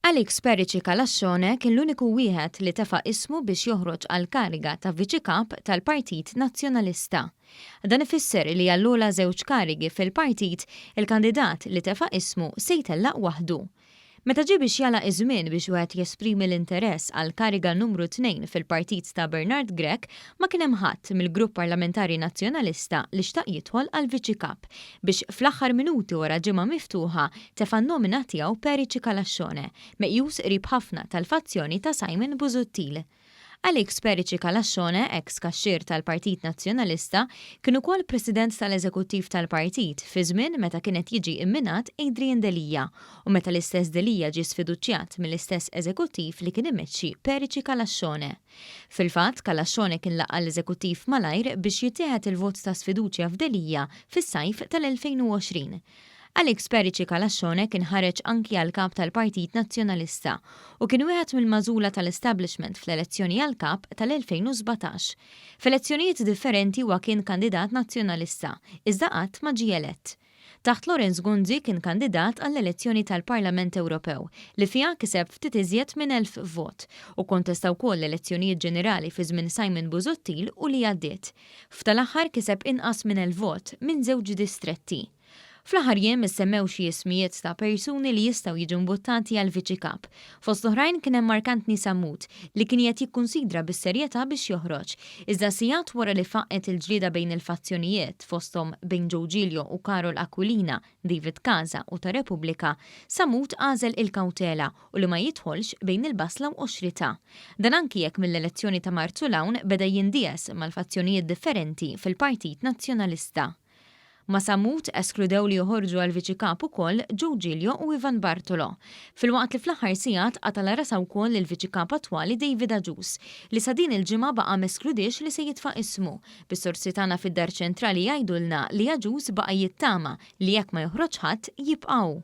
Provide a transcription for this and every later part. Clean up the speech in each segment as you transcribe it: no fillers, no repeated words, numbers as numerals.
Alex Perici Calascione kien l-uniku wieħed li tefa' ismu biex joħroġ għall-kariga ta' Viċi Kap tal-Partit Nazzjonalista. Dan ifisser li għall-ogħla żewġ karigi fil-partit, il-kandidat li tefa' ismu se jtellaq waħdu. Meta ġie biex jagħlaq iż-żmien biex wieħed jesprimi l-interess għall-kariga numru tnejn fil-partit ta' Bernard Grech, ma kien hemm ħadd mill-Grupp Parlamentari Nazzjonalista li xtaq jidħol għal Viċi Kap biex fl-aħħar minuti wara ġimgħa miftuħa tefa' n-nomina tiegħu Perici Calascione, meqjus qrib ħafna tal-fazzjoni ta' Simon Busuttil. Alex Perici Calascione, eks kaxxier tal-Partit Nazzjonalista, kien ukoll President tal-Eżekuttiv tal-Partit fi żmien meta kien qed jiġi imminat Adrian Delia u meta l-istess Delia ġie sfiduċjat mill-istess Eżekuttiv li kien imexxi Perici Calascione. Fil-fatt, Calascione kien laqqa' l-Eżekuttiv malajr biex jittieħed il-vot ta' sfiduċja f'Delia fis-sajf tal-2020. Alex Perici Calascione kien ħareġ anki għal Kap tal-Partit Nazzjonalista u kien wieħed mill-magħżula tal-establishment fl-elezzjoni għal Kap tal-2017. F'elezzjonijiet differenti huwa kien kandidat Nazzjonalista, iżda qatt ma ġie elett. Taħt Lawrence Gonzi kien kandidat għall-elezzjoni tal-Parlament Ewropew li fiha kiseb ftit iżjed minn 1,000 vot u kkontesta wkoll l-elezzjonijiet ġenerali fi żmien Simon Busuttil u li għaddiet. F'tal-aħħar kiseb inqas minn 1,000 vot minn żewġ distretti. Fl-aħħar jiem issemmew xi ismijiet ta' persuni li jistgħu jiġu mbuttati għal Viċi Kap. Fost l-oħrajn kien hemm Mark Anthony Sammut li kien qiegħed jikkunsidra bis-serjetà biex joħroġ. Iżda sigħat wara li faqqgħet il-ġlieda bejn il-fazzjonijiet, fosthom bejn Joe Giglio u Karol Aquilina, David Casa u ta' Repubblika, Sammut għażel il-kawtela u li ma jidħolx bejn il-basla u qoxritha. Dan anki jekk mill-elezzjoni ta' Marzu 'l hawn beda jindies mal-fazzjonijiet differenti fil-Partit Nazzjonalista. Ma' Sammut eskludew li joħorġu għal Viċi Kap ukoll Joe Giglio u Ivan Bartolo. Filwaqt li fl-aħħar sigħat qatgħalha rasha wkoll il-Viċi Kap attwali David Agius, li sa din il-ġimgħa baqa' m'eskludiex li se jitfa' ismu, bis-sorsi tagħna fid-Dar Ċentrali jgħidulna li Agius baqa' jittama li jekk ma joħroġ ħadd jibqa' hu.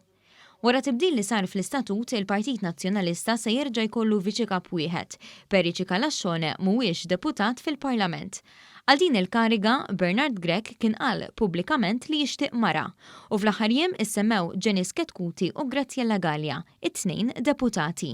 Wara tibdil li sar fl-istatut, il-Partit Nazzjonalista se jerġa' jkollu Viċi Kap wieħed. Perici Calascione mhuwiex deputat fil-Parlament. Għal din il-kariga, Bernard Grech kien qal pubblikament li jixtieq mara. U fl-aħħar jiem issemmew Janice Chetcuti u Graziella Galea, it-tnejn deputati.